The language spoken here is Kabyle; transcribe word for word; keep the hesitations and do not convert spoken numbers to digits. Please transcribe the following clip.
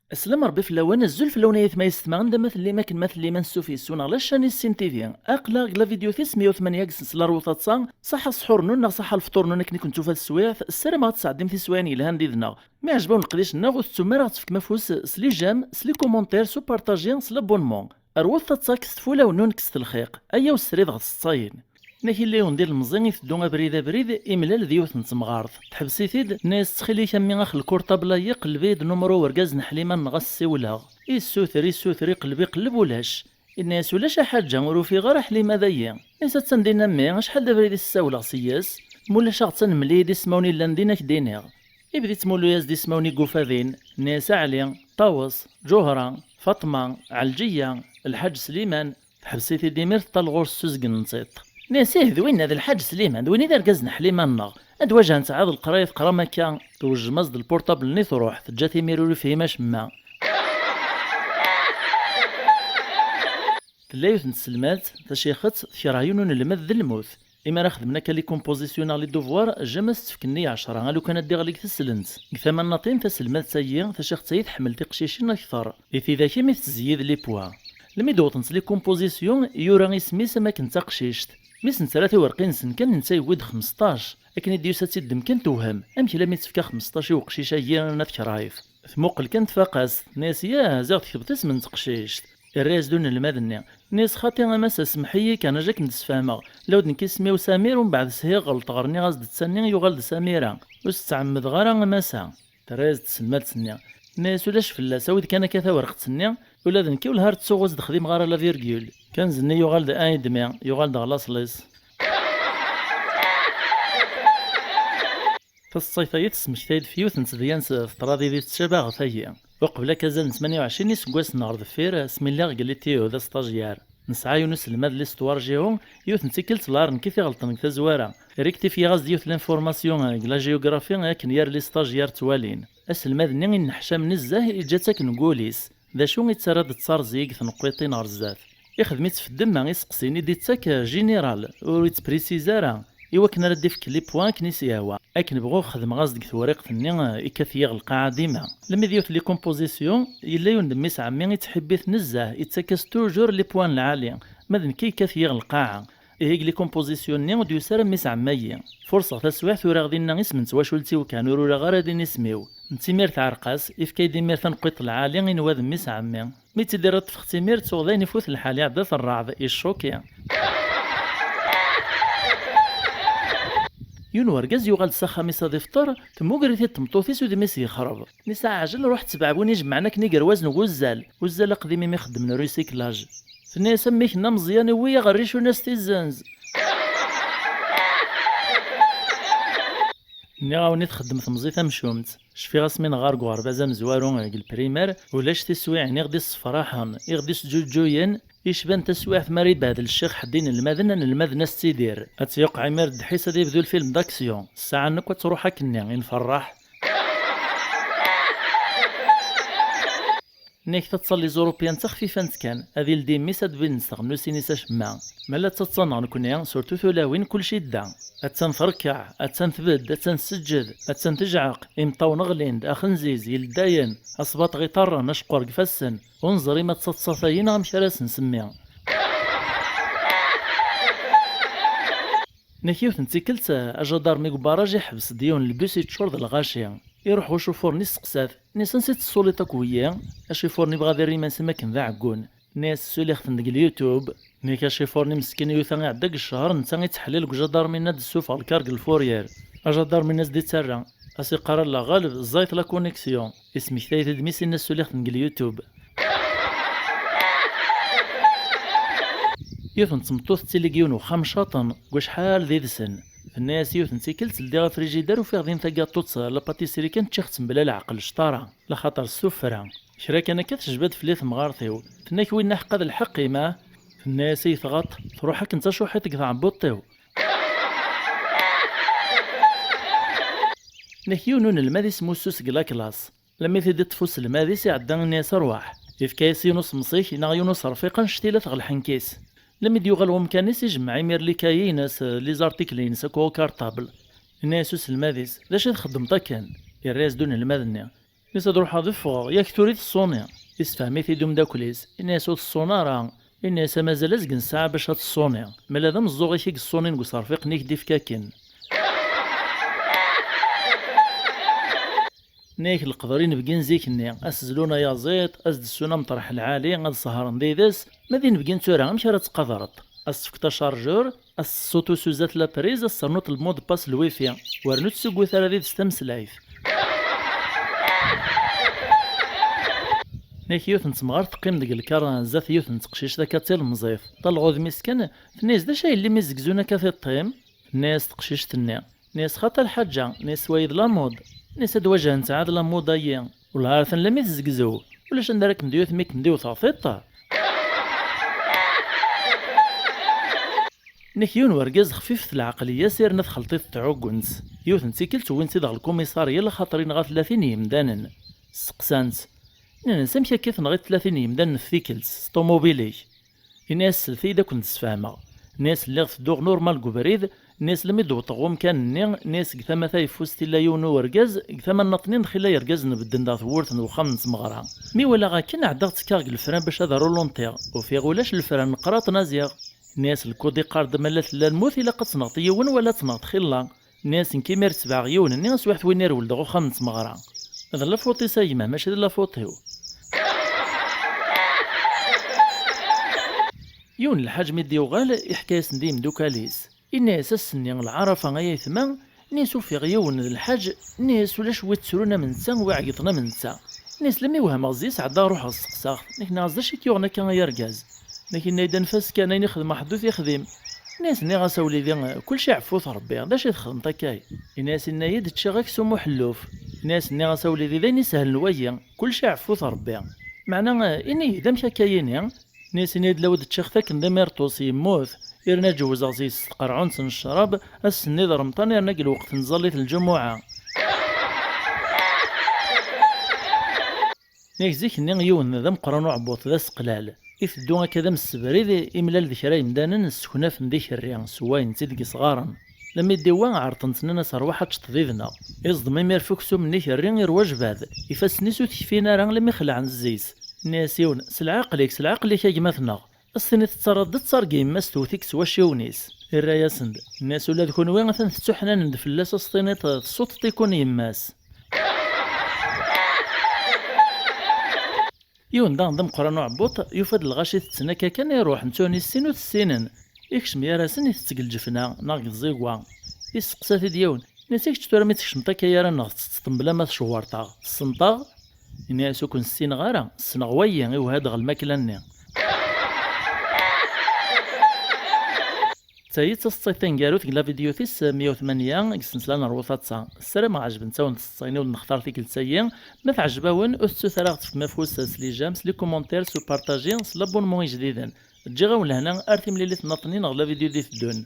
Aslam Rebbi fell-awen, azul fell-awen ay atma yessetma, anda ma tellim, akken ma tellim, ansuf yes-wen ɣer la chaîne Issin T V. Aql-aɣ deg la vidéo tis meyya u tmanya deg sensla Rwu Taḍsa, ṣaḥa ṣṣḥur-nwen neɣ ṣaḥa lefṭur-nwen akken i ken-tufa teswiɛt, ssarameɣ ad tesɛeddim tiswiɛin yelhan did-neɣ. Mi ɛejb-awen leqdic-nneɣ, ur tettum ara ad tefkem afus s les j'aime, s les commentaires, s upartaji, s l'abonnement. Rwet taḍsa, kkset ulawen-nwen, kkset lxiq. Ayaw srid ɣer tseḍsayin. Nna-k yella yiwen d ilemẓi iteddu abrid abrid, imlal d yiwet n temɣart. Teḥbes-it-id, tenna-yas: "Ttxil-ik a mmi, ax lkurṭabl-ayi, qelleb-iyi-d numru urgaz n Ḥlima-nneɣ, ad s-ssiwleɣ." Issuter, issuter, iqelleb, iqelleb, ulac. Yenna-yas: "Ulac a ḥaǧa, ur ufiɣ ara Ḥlima dayi." Tenna-yas: "Attan dinna mmi, acḥal d abrid i s-ssawleɣ s-yes. Mulac aɣ-ttan, mel-iyi-d ismawen yellan din, ad k-d-iniɣ." Ibda yettmulu-yas-d ismawen i yufa din, yenna-yas: "Aɛli, Ṭawes, Ǧuhra, Faṭma, Ɛelǧiya, Lḥaǧ Sliman." Teḥbes-it-id imir, teṭṭal ɣur-s s uzgen n tiṭ. Tenna-yas: "Ih, d winna d Lḥaǧ Sliman, d win i d argaz n Ḥlima-nneɣ. Ad wajhen teɛɛed leqraya teqram akka." Tewjem-as-d lpurṭabl-nni, truḥ, teǧǧa-t imir ur ifhim acemma. Tella yiwet n tselmadt tacixet, tekreh yiwen unelmad d lmut. Imi ara xedmen akka les compositions neɣ les devoirs, jamais as-ttefk nnig ɛecra, a lukan ad d-iɣli deg teslent. Deg tama n Naṭin, taselmadt-agi, tacixet-agi tḥemmel tiqcicin akteṛ. Di tidak, imi tettzeyyid les points. Lmi d-wwḍent les compositions, yura isem-is am akken d taqcict. Mi s-nettra tiwerqin-nsen kan, netta yewwi-d xmesṭac. Akken i d-yusa ad tt-iddem kan, tewhem. Amek lammi tefka xmesṭac i uqcic-agi, arna tekreh-it? Tmuqel kan, tfaq-as, tenna-yas: "Yah, ziɣ tketbeḍ isem n teqcict." Irra-yas-d unelmad-nni, tenna-yas: "Xaṭi a massa, semmeḥ-iyi kan, acu ad kem-d-sfehmeɣ. Law d nekk isem-iw Samir, umbeɛd shiɣ ɣelṭeɣ, rniɣ-as-d d Sani, yuɣal d Samira. Ur s-ttɛemmedeɣ ara a massa." Terra-yas-d tselmadt-nni, tenna-yas: "Ulac fell-as, awi-d kan akka tawerqet-nni, ula d nekk wellah ar ttuɣ ur s-d-xdimeɣ ara la virgule." Kenz-nni yuɣal d un et demi, yuɣal-d ɣer laṣel-is. Taseḍsayt-agi tesmektay-d f yiwet n tedyant teṭradi di tettcabi ɣef-agi. Uqbel akka, azal n tmanya u ɛecrin iseggasen ɣer deffir, asmi lliɣ deg litiu d astajyar, nesɛa yiwen uselmad n l'histoire géo, yiwet n tikkelt lɛar nekk i t-iɣelṭen deg tazwara. Riktifiyaɣ-as-d yiwet l'information deg la géographie akken yir les stagiaires ttwalin. Aselmad-nni inneḥcam nezzeh, iǧǧa-tt akken deg wul-is. D acu i ttarra-d d tarẓi i tneqqiṭin ɣer zdat? Ixdem-itt f ddemma, iseqsiyen i d-ittak général, ur ittprisiz ara, i wakken ara d-ifk les points akken i s-yehwa. Akken bɣuɣ xedmeɣ-as deg tewriqt-nni, ikkat-iyi ɣer lqaɛa dima. Lmi d yiwet les compositions, yella yiwen d mmi-s ɛemmi ittḥibbi-t nezzeh, ittak-as toujours les points n lɛali, ma d nekki ikkat-iyi ɣer lqaɛa. Ihi deg les compositions-nni ur d-yusi ara mmi-s ɛemmi-agi. Furṣeɣ taswiɛt, uriɣ dinna isem n twacult-iw kan, ur uriɣ ara din isem-iw. Nettimir teɛreq-as, ifka-yi-d imir taneqqiṭ lɛali, inwa d mmi-s ɛemmi. Mi tt-id-irra ṭṭfeɣ-tt imir, tuɣ dayen ifut lḥal, iɛedda-t rreɛd, iccuki. Yiwen urgaz yuɣal-d s axxam-is ad ifṭer, temmuger-it-id tmeṭṭut-is, udem-is yexreb. Nisa ɛjel, ruḥ ttbeɛ win ijemɛen akken igerwazen n wuzzal. Uzzal aqdim imi xeddmen recyclage. Tenna-yas: "A mmi-k-nni ameẓyan, iwwi-yaɣ rric ur nas-t-izzenz." Nniɣ-awen i txeddem temẓi tamcumt. Cfiɣ asmi neɣɣar deg uɣerbaz amezwaru deg lprimer, ulac tiswiɛin i ɣ-d-issefraḥen, i ɣ-d-isǧuǧǧuyen, icban taswiɛt mi ara ibɛed ccix ḥedd inelmaden, anelmad n As Ttidir. Ad tt-yuqeɛ imir ddḥis, ad yebdu lfilm d'action. Ssaɛa-nni akk ad truḥ akkenni, i nferreḥ. Nnig taḍsa n les Européens d taxfifant kan, ad ildi mmi-s ad d-binent tɣennusin-is acemma. Ma la d taḍsa-nneɣ nekkni, surtout tulawin, kullec idda. Attan trekkeɛ, attan tbedd, attan tseǧǧed, attan tejɛeq, imeṭṭawen ɣlin-d, axenziz, ileddayen, asbaṭ ɣ iṭarren, aceqqur deg ifassen. Ur neẓri ma d taḍsa tayi neɣ amek ara s-nsemmi. Nnak yiwet n tikkelt, ajadarmi deg ubaraj iḥbes-d yiwen n lbus yeččur d lɣaci. Iruḥ ucufur-nni isteqsa-t, nnisan si tessuliḍ akk wiyi? Acifur-nni ibɣa ad irr iman-s am akken d aɛeggun. Nni-as ssuliɣ-ten deg lyutub. Nnak acifur-nni meskin yuta iɛedda deg ccher, netta ittḥellil deg ujadarmi-nni ad d-ssufeɣ lkar deg lfuryir. Ajadarmi-nni as-d-ittarra, as-iqqar: "Allah ɣaleb, ẓẓayet la connexion." Ismektay-it-id mi s-inna ssuliɣ-ten deg lyutub. Yiwet n tmeṭṭut tettili deg yiwen uxxam caṭen, deg wacḥal d idsen. Tenna-yas yiwet n tikkelt, ldiɣ afrijider, ufiɣ din tagaṭuṭ, la pâtisserie kan, ččiɣ-tt mebla leɛqel, cṭara, laxaṭer s tuffra. Kra kan akka tejba-d fell-i temɣart-iw. Tenna-k winna ḥeqqa d lḥeqq-im, ah? Tenna-yas i tɣaṭ, truḥ akken d tacuḥiṭ deg tɛebbuṭ-iw. Nnak yiwen unelmad ismussu seg la classe. Lemmi t-id-iṭṭef uselmad-is iɛedda, inna-yas: "Rwaḥ." Ifka-yas yiwen usemṣik neɣ yiwen userfiq annect-ila tɣelḥenk-is. Lemmi d-yuɣal wemkan-is, ijemmeɛ imir les cahiers-ines, les articles-ines akk au cartable. Inna-yas uselmad-is: "D acu i txeddmeḍ akken?" Irra-yas-d unelmad-nni: Nnes ad ruḥeɣ ad ffɣeɣ, yak tura i teṣṣuni. Issefhem-it-id umeddakel-is, inna-yas ur teṣṣun ara. Inna-yas amazal azgen ssaɛa bac ad teṣṣuni, mala d ameẓẓuɣ-ik i yeṣṣunin deg userfiq-nni i k-d-ifka akken. Nna-yak leqder inebgi n zik-nni, ad s-zlun ayaẓiḍ, ad s-d-ssun ameṭreḥ lɛali, ad sehṛen did-s, ma d inebgi n tura amek ara tt-tqadreḍ? Ad s-tefkeḍ achargeur, ad s-tessuḍ usu zdat la prise, ad s-ternuḍ le mot de passe n le wifi, u rnu ur tessuggut ara did-s tameslayt. Nna-yak yiwet n temɣart teqqim deg lkar zdat yiwet n teqcict akka d tilemẓit. Talɣa udem-is kan, tenna-yas d acu a yelli mi zegzun akka tiṭ-im? Tenna-yas teqcict-nni. Nna-yas xaṭi lḥaǧa, nna-yas wayi d la mode. Nna-yas ad wajhen tesɛa d la mode-ayi. Wellah ar tanla mi tezzegzew, ulac anda ara kem-d-iwet mi kem-d-iwteɣ tiṭ. Nna-yak yiwen wergaz xfifet lɛeqliya-s irna txelṭ-it tɛuggent. Yiwet n tikkelt wwin-t-id ɣer lkumiṣarya laxaṭer inɣa tlatin n yemdanen. Steqsan-t. Nnan-as amek akka i tenɣiḍ tlatin n yemdanen f tikkelt s ṭumubil-ik? Ini-as slet-iyi-d ad ken-d-sfehmeɣ. Ini-as lliɣ tedduɣ normal deg ubrid, ini-as lemmi d-wwḍeɣ ɣer umkan-nni, ini-as deg tama tayeffust illa yiwen n uwergaz, deg tama nnaṭnin xilla yergazen bedden ɣer tewwurt n wexxam n tmeɣra. Mi walaɣ akken ɛeddaɣ ttekkaɣ deg lefran bac ad ruluntiɣ, ufiɣ ulac lefran neqqraṭ naziɣ. Ini-as lkud iqqar-d ma la tella lmut ilaq ad tenɣeḍ yiwen wala ad tenɣeḍ xilla. Nni-as nekk imir tebɛeɣ yiwen-nni aswiḥ win irwel-d ɣer uxxam n tmeɣra. D la faute-is a gma, mačči d la faute-iw. Yiwen lḥaǧ mi d-yuɣal, iḥka-yasen-d i yimdukal-is. Inna-yas ass-nni lɛarafa ay aytma, nni-as ufiɣ yiwen d lḥaǧ, nni-as ulac wi ttrun am netta, wi ɛegṭen am netta. Nni-as lemmi wehmeɣ zzis ɛeddaɣ ruḥeɣ steqsaɣ-t, nekk nniɣ-as d acu i k-yuɣen akka ay argaz? Nekk inna-yi-d anef-as kan ayen i xedmeɣ ḥedd ur t-yexdim. Nni-as nniɣ-as a wlidi, kulci iɛeffu-t Rebbi, d acu i txedmeḍ akka? Inna-as inna-yi-d ččiɣ aksum uḥelluf. Nni-as nniɣ-as a wlidi d ayen isehlen wayi, kulci iɛeffu-t Rebbi. Meɛna, ini-yi-d amek akka yini? Nni-as ini-yi-d lawi d-ččiɣ-t akken d imirṭus yemmut, irna ǧewwzeɣ zi-s s tqerɛunt n ccrab, ass-nni d remṭan irna deg lweqt n tẓallit n lǧumuɛa. Nni-ak zik-nni yiwen d ameqqran uɛebbuḍ d aseqlal, iteddu akka d amsebrid, imlal d kra yemdanen sseknafen d ikerri, sewwayen-tt-id deg isɣaren. Lammi d-iwwa ɛerḍen-t nnan-as rwaḥ ad teččeḍ did-neɣ. Iẓdem imir f uksum n ikerri irwa ajbad, ifassen-is ur t-kfin ara lammi xelɛen zzi-s. Nni-as yiwen s lɛaqel-ik, s lɛaqel-ik a gma-tneɣ. As-tiniḍ tettarraḍ-d ttar n yemma-s tewwet-ik s wacciwen-is. Irra-yasen-d, nni-as ula d kunwi atan tettuḥnanen-d fell-as, as-tiniḍ tsuṭṭeḍ-iken yemma-s. Yiwen daɣen d ameqqran uɛebbuḍ, yufa-d lɣaci tetten akka kan iruḥ, netta ur issin ur t-ssinen. Ikcem gar-asen itett deg lǧefna neɣ deg tẓigwa. Isteqsa-t-id yiwen, nni-as i kečč tura mi tkecmeḍ akka gar-aneɣ tettetteḍ mebla ma tcewwreḍ-aɣ, tessneḍ-aɣ? Ini-as ur ken-ssineɣ ara, ssneɣ wayi iwehha-d ɣer lmakla-nni. D tayi d taseḍsayt taneggarut deg la vidéo tis meyya u tmanya deg ssensla n Rwu Taḍsa. Ssarameɣ ɛejbent-awen tseḍsayin i wen-nextar tikkelt-agi. Ma teɛjeb-awen, ur tettut ara ad ɣ-tefkem afus s les j'aime, s les commentaires, s upartaji, s l'abonnement ijdiden. Ǧǧiɣ-awen lehna ar timlilit nniḍen neɣ la vidéo d-iteddun.